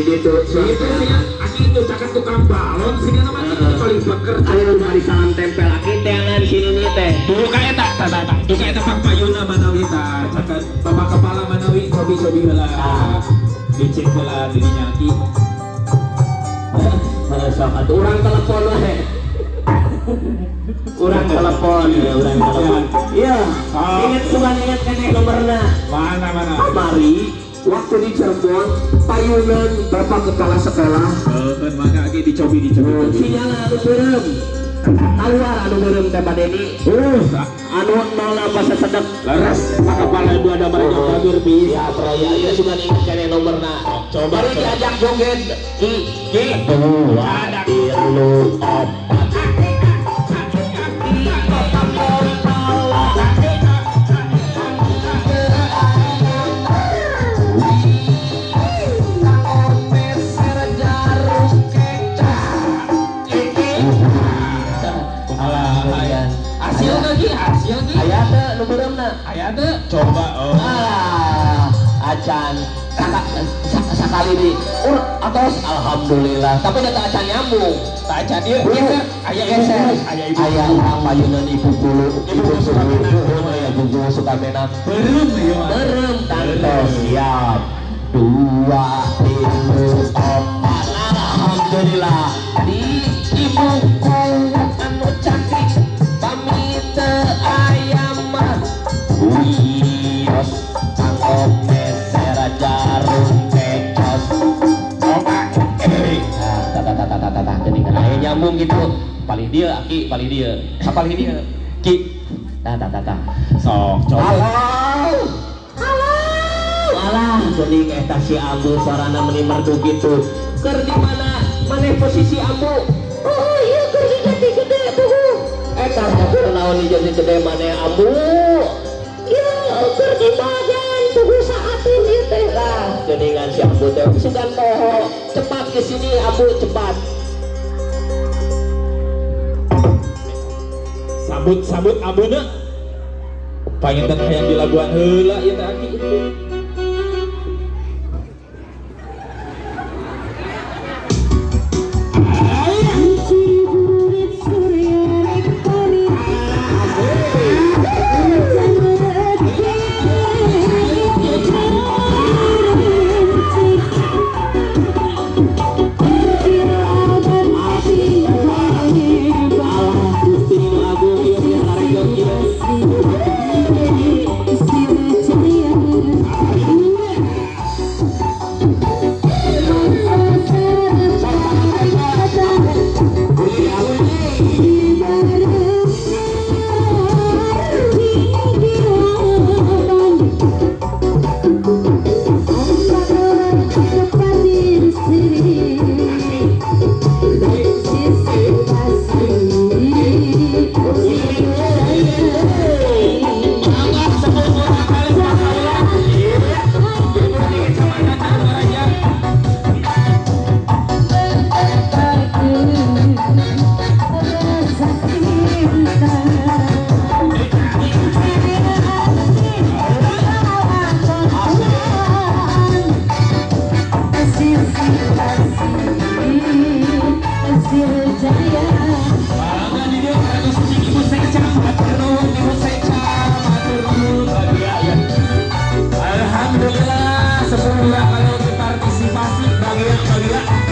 Gitu. Itu sih aki itu caket tukang balon sih nama itu paling bekerja. Ayo mari salam tempel aki teangan sini nih teh. Duka eta ta ta ta. Duka eta pak payuna manawi ta caket bapak kepala manawi cobi-cobi heula. Dicek heula dirinya aki. Heeh sok atuh urang telepon we. Urang telepon ya, urang telepon. Iya, inget sugan inget keneh nomorna. Mana mana. Kamari waktu di Cirebon payunan bapak kepala sekolah. Heeh, mangga aki dicobi dicobi. Sinyal anu beureum. Keluar anu beureum teh Pak Dedi. Anu nol apa sesedek. Leres, pak kepala dua ada banyak bagus bis. Ya, proya ieu sugan inget keneh nomorna. Coba mari diajak joget. Ki, ki, 2, 3, 4. Aya teu coba oh. Ah, acan sakali di ur atos alhamdulillah tapi da acan nyambung. Tak acan ieu geser aya geser aya ibu aya urang payunan ibu guru ibu Sukamenak aya ibu guru Sukamenak beureum ieu mah beureum tantos siap 2 3 4 alhamdulillah di ibuku anu cantik pamit teu aya mah wios kanggo meser jarum kecos tata tata tata geuningan aya nyambung gitu palih dieu aki palih dieu sapalih dieu ki tata tata sok coba halo halo alah geuning eta si Ambu sorana meuni merdu kitu keur di mana maneh posisi Ambu oh ieu keur di jati gede tuh eta keur naon di jati gede maneh Ambu keur di bagian tugu saatin ieu teh lah geuningan si Ambu teh sugan poho cepat ke sini Ambu cepat sambut sambut Ambuna panginten hayang dilaguan heula ieu teh aki Alhamdulillah, 10 kali partisipasi bagi yang bahagia.